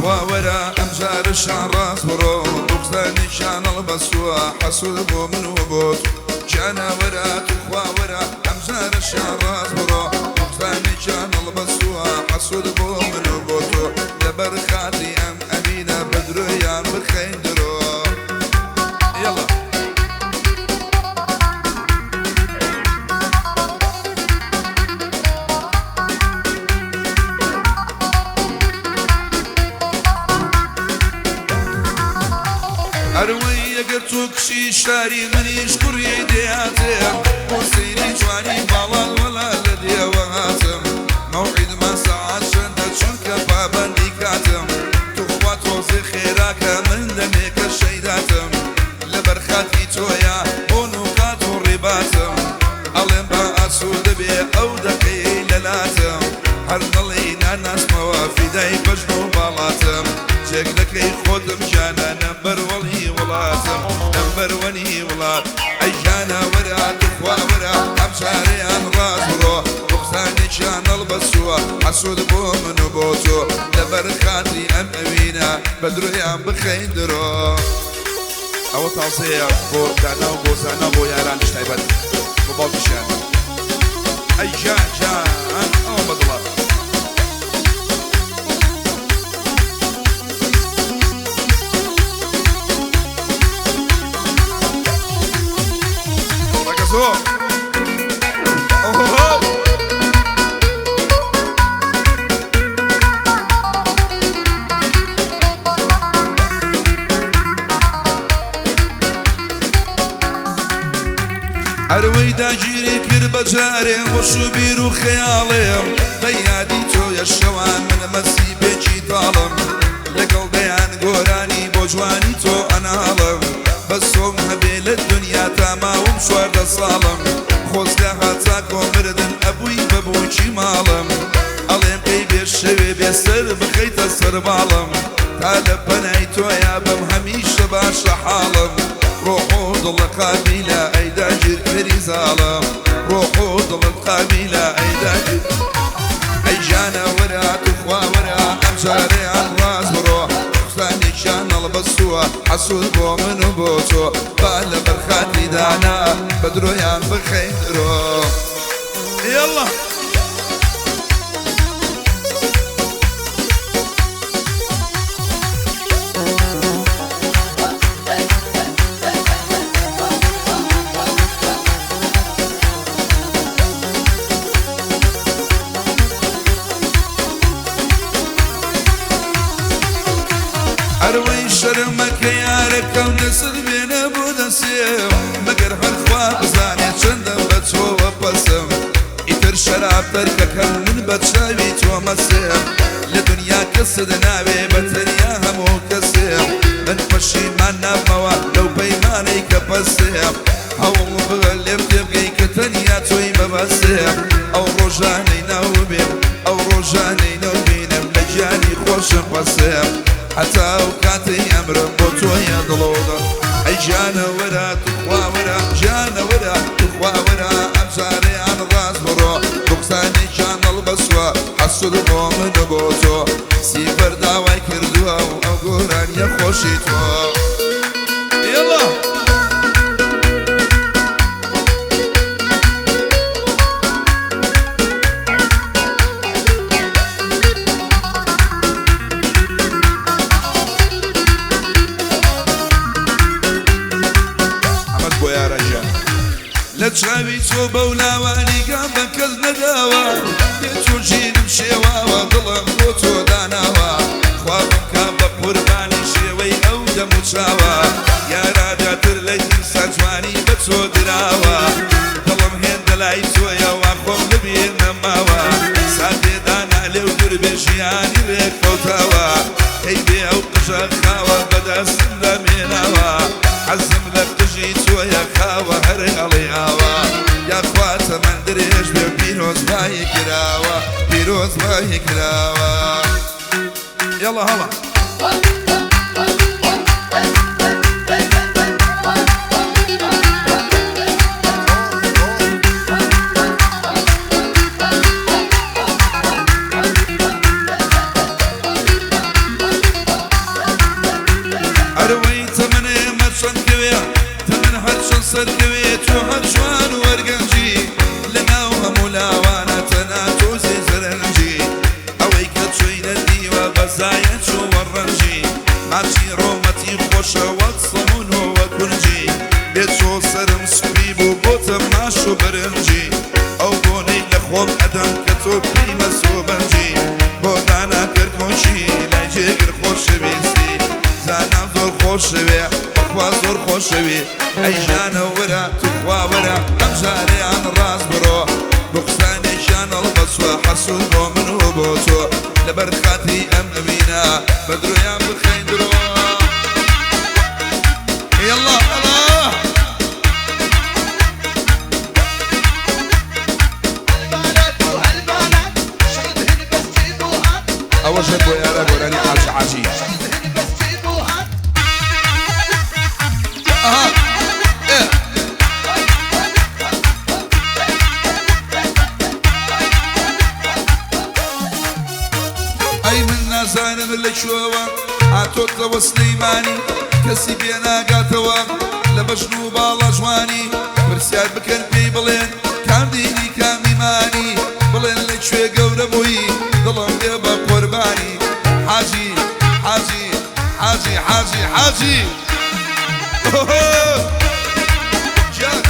توخوا وەرە ئەمجارەشان ڕاست بڕۆ، بوغزانێکیان هەڵبەستووە حەسوود بۆ من و بۆ تۆ. گیانە وەرە توخوا وەرە ئەمجارەشان ڕاست بڕۆ، بوغزانێکیان هەڵبەستووە حەسوود بۆ من و بۆ تۆ. لەبەر خاتری ئەم ئەوینە بە درۆیان بخەین درۆ. یەڵا. ئەروەی ئەگەر تۆ کچی شاری منیش کوڕی دێهاتم، بۆ سەیری جوانی باڵات وەلا لە دێوە هاتم. مەوعیدمان سەعات چەندە چونکە پابەندی کاتم، توخوا تۆزێ خێراکە من دەمێکە شەیداتم. لەبەر خاتری تۆیە بۆن و قات و ڕیباتم، ئەڵێم با ئاسوودە بێ ئەو دەقەیەی لەلاتم. هەر نەڵێی ناناسمەوە فیدای بەژن و باڵاتم، جێگرەکەی خۆتم گیانە نەمبەر وەڵی وڵاتم، نەمبەر وەنی وڵات. ئەی گیانە وەرە توخوا وەرە ئەم جارەیان ڕاست بڕۆ، بوغزانێکیان هەڵبەستووە حەسوود بۆ من و بۆ تۆ. لەبەر خاتری ئەم ئەوینە بە درۆیان بخەین درۆ. ئەوە تازەیە بۆ دانا و بۆ زانا و بۆ یارانیش تایبەت بۆ باوکیشیان. ئەی گیان گیان ئەوە بەدڵە. ڕەگەزۆ ئۆهۆ. ئەروەی داگیری کرد بە جارێ هۆش و بیر و خەیاڵێم، بە یادی تۆیە شەوان من مەستی بێکی تاڵم. لەگەڵ دەیان گۆرانی بۆ جوانی تۆ ئەناڵم، بەس تۆم هەبێ لە دونیا تا ماوم 14 ساڵم. خۆزگە هەتاکۆ مردن ئەبووی بە بووکی ماڵم، ئەڵێم ئەی بێ شەوێ بێ سەر بخەیتە سەر باڵم. تا لە پەنای تۆیا بم هەمیشە باشە حاڵم، ڕۆح و دڵە قابیلە ئەی داگیرکەری زاڵم، ڕۆح و دڵت قابیلە ئەی داگیر. ئەی گیانە وەرە توخوا وەرە ئەم جارەیان ڕاست بڕۆ، خوسانێکیان هەڵبەستووە حەسوود بۆ من و بۆ تۆ. با لەبەر خاتری دانا بە درۆیان بخەین درۆ. یەڵا. ئەروەی شەرمەکە یارەکەم دەست بێنە بۆ دەسێم، مەگەر هەر خوا بزانێ چەندەم بە تۆوە پەسم. ئیتر شەراب تەرکەکەم من بە چاوی تۆ مەسێم، لە دنیا کەست ناوێ بە تەنیا هەموو کەسێم. من پەشیمان نابمەوە لەو پەیمانەی کە پەسێم، هەوڵ ببە لێم تێبگەی کە تەنیا تۆی مەبەسێم. ئەو ڕۆژانەی ناو بێم ئەو ڕۆژانەی نەوبینم لە گیانی خۆشم پەسێم، هەتا ئەو کاتەی ئەمرم بۆ تۆیە دڵۆدە. ئەی گیانە وەرە توخوا وەرە، گیانە وەرە توخوا وەرە ئەم جارەیان ڕاست بڕۆ، ڕوخسانێکیان هەڵبەستووە حەسوود بۆ من و بۆ تۆ. سیفەر داوای کردووە و ئەو گۆرانیە خۆشی تۆ. یەڵا. ئەمەت بۆ یارە گیان. لە چاوی تۆ بەو لاوە نیگام بە کەس نەداوە، بێ تۆ ژینم شێواوە دڵم بۆ تۆ داناوە. خوا بمکا بە قوربانی شێوەی ئەو دەم و چاوە، یارا زیاتر لە ئینسان جوانی بە تۆ دراوە. دڵم هێندە لای تۆیە وا خۆم لەبیر نەماوە، ساتێ دانا لێو دوور بێ ژیانی ڕێک فەوتاوە. کەی بێ ئەو قژە خاوە بەدەستم دامێناوە، حەزم لە قژی تۆیە خاوە هەر ئەڵێ ئاوا. یاخوا تەمەن درێژ بێ و پیرۆزبایی کراوە، پیرۆزبایی کراوە. یەڵا هەڵا. سەرکەوێ تۆ هەر جوان و وەرگەنجی، لەناو هەموو لاوانە تەنها تۆزێ زەرەنجی. ئەوەی کە تۆی نەدیوە بەزایە چۆوە ڕەنجی، ماچی ڕۆمەتی خۆشە وەک سەمون و وەک کورنجی. بێ تۆ سەرم سپی بوو بۆتە ماش و برنجی، ئەو بۆنەی لە خۆم ئەدەم کە تۆ پێی مەس و بەنجی. بۆ دانا کەرکوکی لای جێگر خۆشەویستی، زانام زۆر خۆشەوێ بەخوا زۆر خۆشەوێ. ئەی ژانە وەرە توخوا وەرە ئەم جارەیان ڕاست بڕۆ، بوخسانێکیان هەڵبەسوە حەسوود بۆ من و بۆ تۆ. لەبەر خاتری ئەم ئەوینە بە درۆیان بخەین درۆ. يلا الله هالبنات وهالبنات شغلهن بس جيب وهات. ئەوەشە بۆ یارە گۆرانی حاجی حاجی. شغلهن بس جيب وهات. ئەها ئێ. ئەی من نازانم لە کوێوە هاتۆتەوە سلەیمانی، کەسی پێ ناگاتەوە لە بەژن و باڵا جوانی. پرسیار بکەن پێی بڵێن کام دینی کام ئیمانی، بڵێن لە کوێ گەورە بووی دڵم بێ بە قوربانی. حاجی حاجی حاجی حاجی حاجی گیان.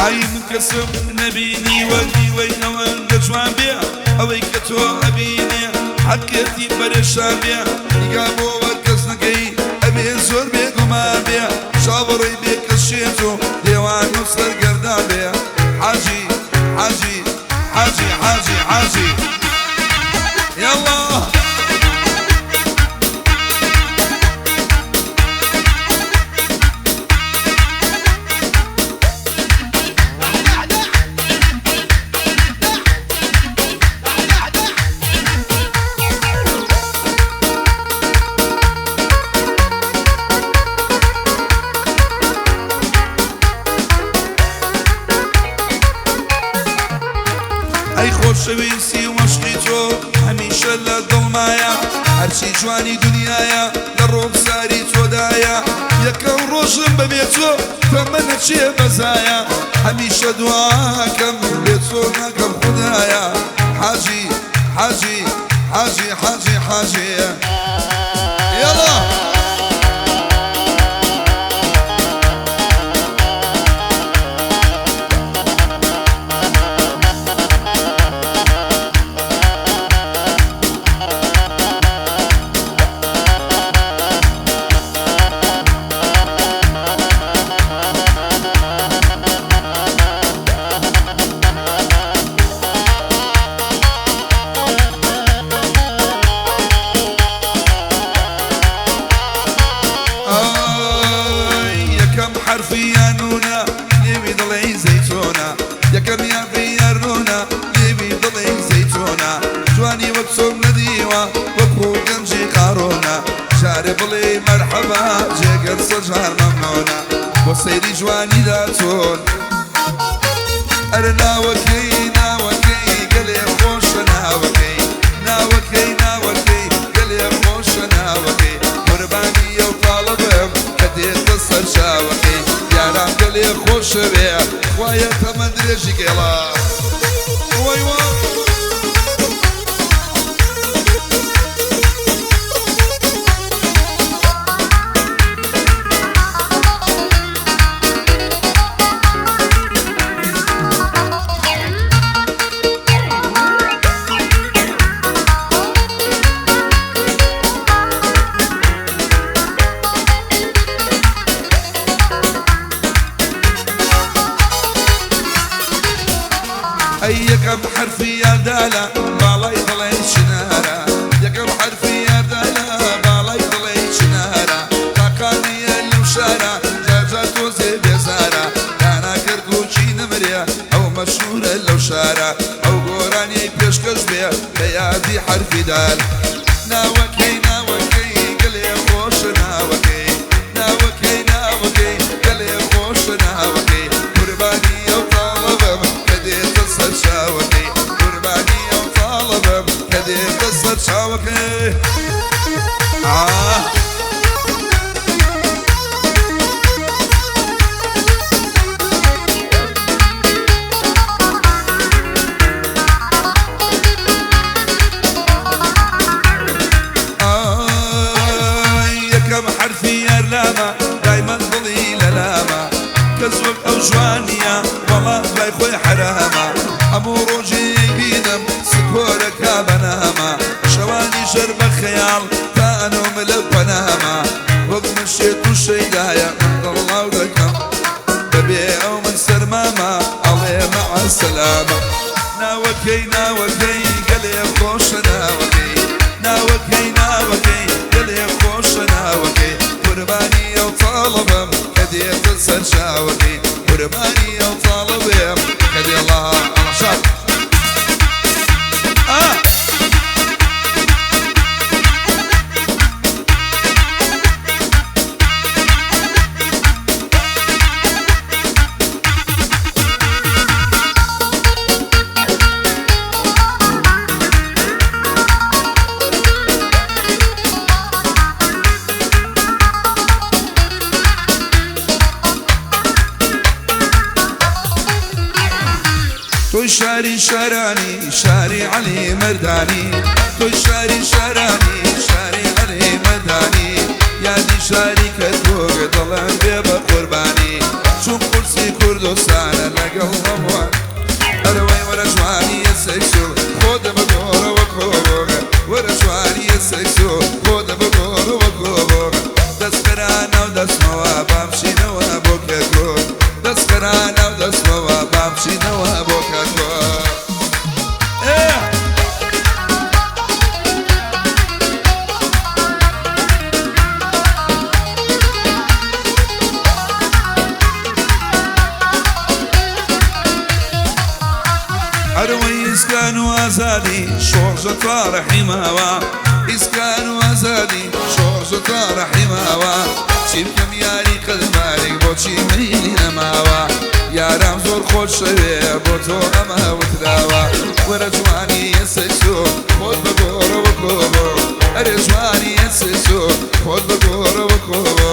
ئای من کەسم نەبینی وەک دیوەی ئەوەندە جوان بێ، ئەوەی کە تۆ ئەبینێ حەقیەتی پەرێشان بێ. نیگا بۆ وەر کەس نەکەی ئەبێ زۆر بێگومان بێ، چاوەڕێی بێ کەس شێت و دێوان و سەرگەردان بێ. حاجی حاجی حاجی حاجی حاجی يلا. ئەی خۆشەویستی وەشقی تۆ هەمیشە لە دڵمایە، هەرچی جوانی دنیایە لە ڕۆخساری تۆدایە. یەکەم ڕۆژم بەبێ تۆ تەمەنە چێ بەزایە، هەمیشە دواکەم بێ تۆ ناکەم خودایە. حاجی حاجی حاجی حاجی حاجی يلا. ئای یەکەم حرفی یانونە لێوی دڵی زەیتۆنە، یەکەم یاقی یارونە لێوی دڵی زەیتۆنە. جوانی وەک چۆم نەدیوە وەکو گەنجی قارۆنە، جارێ بڵێ مەرحەبا جێگەر سەجار مەمنۆنە. بۆ سەیری جوانیدا چۆن ئەرە ناوەکەی ناوەکەی گەلێ خۆشە، ناوەکەی ناوەکەی ناوەکەی گەلێ خۆشە، ناوەکەی قوربانی ئەو تاڵە بم کە دێتە سەر چاوەکەی. یاران گەلێ خۆشەوێ خوایە تەمەن درێژی گێڵا. وای وای. ئەی یەکەم حرفی یاردالە باڵای دڵی چنارە، یەکەم حرفی یاردالە باڵای دڵی چنارە. تاقانیە لەو شارە جاجا تۆزێ بێزارە، دانا کەرکوکی نەمرێ ئەو مەشهورە لەو شارە. ئەو گۆرانیەی پێشکەش بێ بە یار یادی حەرفی دال. ناوەکەی ناوەکەی گەلێ خۆشە ناوەکەی، ناوەکەی ناوەکەی گەلێ خۆشە ناوەکەی، قوربانی ئەو تاڵەبم کە دێتە سەر چاوەکەی، قوربانی ئەو تاڵەبم کە دێتە سەر چاوەکەی. ئاه یەکەم حەرفی یارلامە دایمەن دڵی لەلامە، کەس وەک ئەو جوانیە وەڵا دوای خۆی حەرامە، هەموو ڕۆژێ بینم سکۆرەکە بەنامە، شەوانی ژەر بە خەیاڵ تا ئەنۆم لە پەنامە، وەک من شێت و شەیدایە من دڵڵاو دەکەم، بەبێ ئەو من سەرمامە ئەڵێ مەعە سەلامە. ناوەکەی ناوەکەی گەلێ خۆشە ناوەکەی، ناوەکەی ناوەکەی گەلێ خۆشە ناوەکەی، قوربانی ئەو تاڵەبم کە دێتە سەر چاوەکەی، قوربانی ئەو تاڵەبێم کە دێڵا ئەڵەشاو. تۆی شاری شارانی شاری عەلی مەردانی، تۆی شاری شارانی شاری عەلی مەردانی، یادی شاری کەرکووک دڵم بێ بە قوربانی، چون قورسی کوردستانە لەگەڵ هەمووان، ئەرەوەی وەرە جوانیە سەکسۆ خۆ دەبە گۆڕەوە کۆبۆغە، وەرە جوانیە سەکسۆ خۆ دەبە گۆڕەوە کۆبۆغە، دەستخەرانە و دەستمەوە بامچینەوە بۆ کەرکووک، دەستخەرانە و دەستمەوە بامچینەوە بۆ کەرکووک. ئەروەی ئیسکان و ئازادی شۆڕژە تا ڕەحیماوە، ئیسکان و ئازادی شۆڕژە تا ڕەحیماوە، چی بکەم یاری قەدمارێک بۆچی مەیلی نەماوە، یارام زۆر خۆشەوێ بۆ تۆ ئەمە وتراوە، وەرە جوانی سەکسۆ خۆت بە گۆڕەوە کۆبۆ، ئەرێ جوانی سەکسۆ خۆت بە گۆڕەوە کۆبۆ،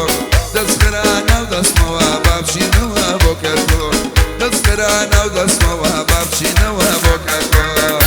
دەستخەرانە و دەستمەوە بابچینەوە بۆ کەرکووک، دەستخەرانە و دەستمەوە بابچینەوە بۆ کەرکووک.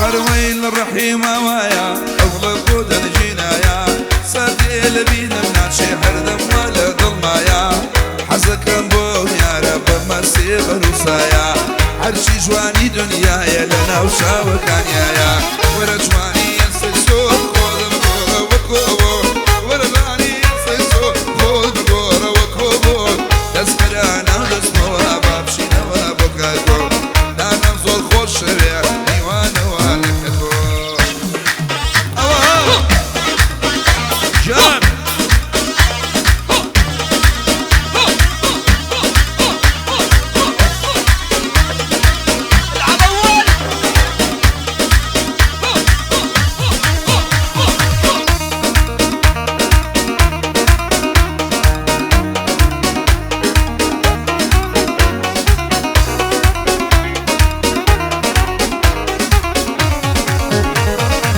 ئەروەی لە ڕەحیمەوەیە ئەوڵە بۆ دەنجینایە، ساتێ لە بینم ناچێ هەردەم وا لە دڵمایە، حەزەکەم بۆ یارە بە مەسێ بەروسایە، هەرچی جوانی دنیایە لە ناو چاوەکانیایە، وەرە جوانی سەکسۆ خۆت بگۆڕەوە کۆبۆ، وەرە جوانی سەکسۆ خۆت بگۆڕەوە کۆبۆ، دەستخەرانە و دەستمەوە بابچینەوە بۆ کەرکووک، نانم زۆر خۆشەوێ میوانەوە لە کەرکووک. ئەوە جان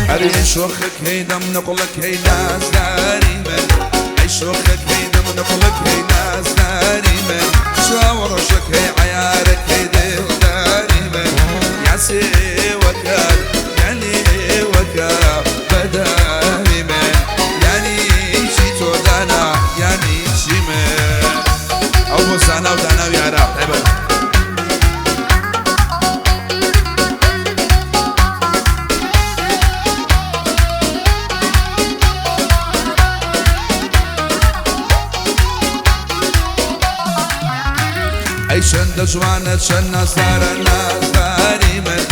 ئەرێ شۆخەک هەیدەم نقڵک هەی نازداری من، ئەی شۆخەک هەیدەم نقڵک هەی نازداری من، چاوەڕەشەک هەی عەیارەک هەی دڵداری ئەی چەندە جوانە چەند نازدارە نازداری من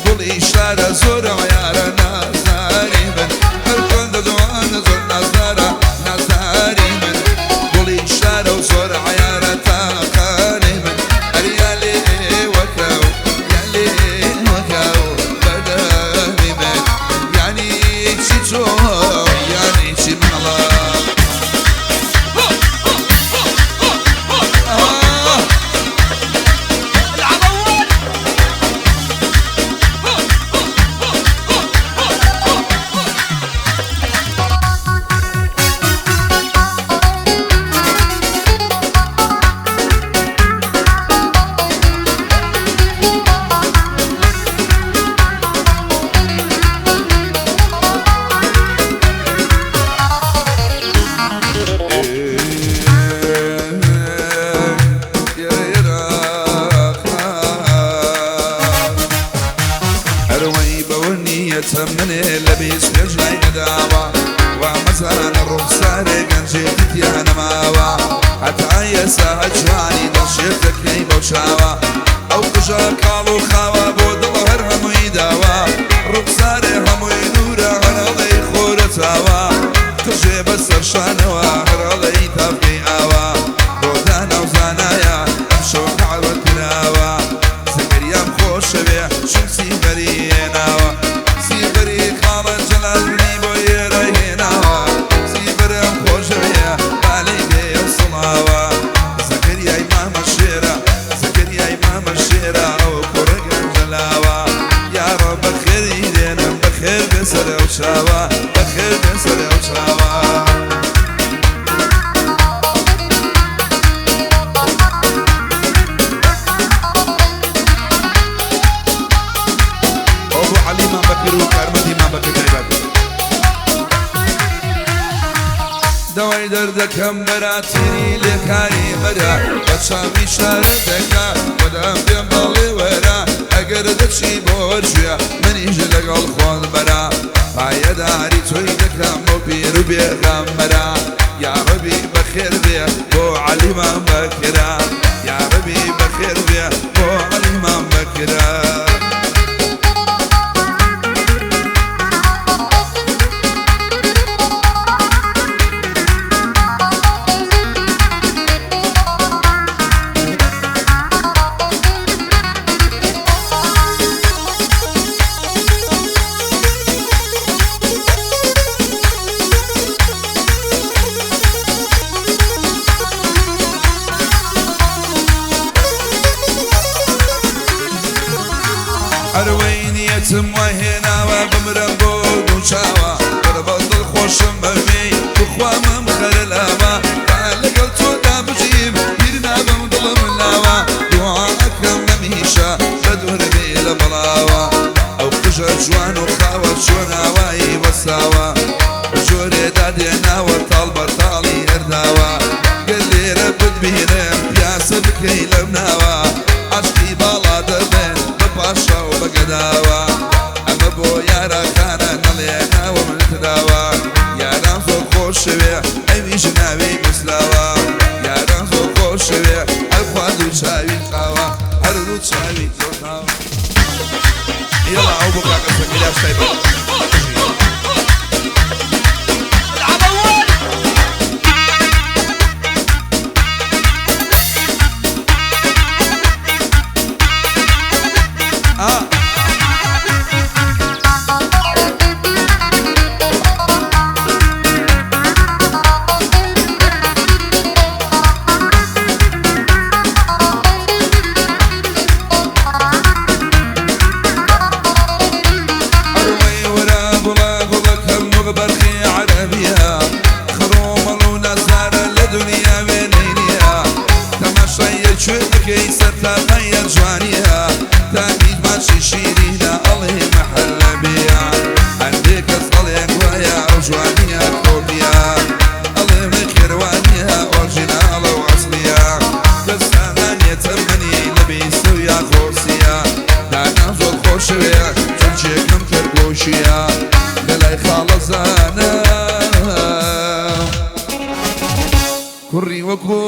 گوڵی شارە زۆر عیارە نازداری من هەر چەندە جوانە زۆر نازدارە نازداری من گوڵی شارە و زۆر عیارە تاقانەی من ئەر یا لێ وەکەو یا لێ وەکەو بەدەمی من یعنی چی تۆ یعنی چی منەڵە العب اول. هەروەی بەوە نیەتە منێ لە بیست پێنج لای نەداوە وا مەزانە ڕوخسارێ گەنجێکی تیا نەماوە هەتا ئێستا جوانی دڵشێتەکەی بەو چاوە ئەو قژە کاڵ و خاوە بۆ دڵ هەر هەمووی داوە ڕوخسارێ هەمووی دوورە هەرەڵەی خۆرە چاوە قژێ بەسەر شانەوە هەرەڵەی تاقی ئاوە بۆ دانا و زانایە ئەمشەو داوە کراوە زەکەریام خۆشەوێ چون سیبەری هێناوە سیبەری خاڵە جەلال منی بۆ ئێرە هێناوە سیبەرم خۆشەوێ بالەی بێ و سڵاوە زەکەریای مامە شێرە زەکەریای مامە شێرە ئەو کوڕە گەنجەلاوە یاڕە بەخێری دێنم بەخێر بێ سەر ئەو چاوە بەخێر بێ سەر ئەو چاوە. ئەو بۆ عەلی مام بەکر و کارمەندی مام بەکر تایبەت. دەوای دەردەکەم بەراتیری لێکاری بەرە بە چاوی شارە دەکا وەدام پێم بەڵێ وەرە ئەگەر دەچی بۆ گوێ منیش لەگەڵ خۆت بەرە پایەداری تۆی دەکەم بۆ پیر و بێغەمبەرە یاڕەبی بەخێر بێ بۆ عەلی مام بەکرە یاڕەبی بەخێر بێ بۆ عەلی مام بەکرە. ئەروەی نیەتم وای هێناوە بمرم بۆ دوو چاوە بەرە بە دڵ خۆشم بەوێی بخوا مم خەرە لاوە تا لەگەڵ تۆدا بژیم بیر نابم دڵم لاوە دوعا ئەکەم هەمیشە بە دوور بێ لە بەڵاوە ئەو قژە جوان و خاوە چۆن ئاوایی وەساوە جۆرێ دادێناوە تاڵ بە تاڵی هەرداوە گەر لێرە بتبینم پیاسە بکەی لەم ناوە عاشقی باڵا دەبن بە پاشا و بە گەداوە ئەمە بۆ یاراخانە نەڵێ ناوە من تراوە یاران زۆر خۆشەوێ ئەویش ناوی نووسراوە یاران زۆر خۆشەوێ هەر خوا دوو چاوی خاوە هەر دوو چاوی زۆر خاوە. يلا ئەو بۆ کاکە زەکەریاش تایبەت. العب اول. آه. ئەروەی وەرە گوڵە گوڵەکەم وەک بەرخی عەرەبیە خڕۆمەڵ و نازارە لە دنیا وێنەی نییە تەماشای یەکوێ دەکەی سەر تاقەیە جوانیە تامیت ماچی شیرینە ئەڵێ مەحەلەبیە هەندێک کەس ئەڵێن وایە ئەو جوانیە کۆپیە ئەڵێ خێروانیە ئۆرجیناڵە و ئەسڵیە کەسانانیەتە منی لە بیست و یا خۆسیە دانا زۆر خۆشەوێ چونچێکم کەرگۆشیە لەلای خاڵە زانە کوڕی وەکو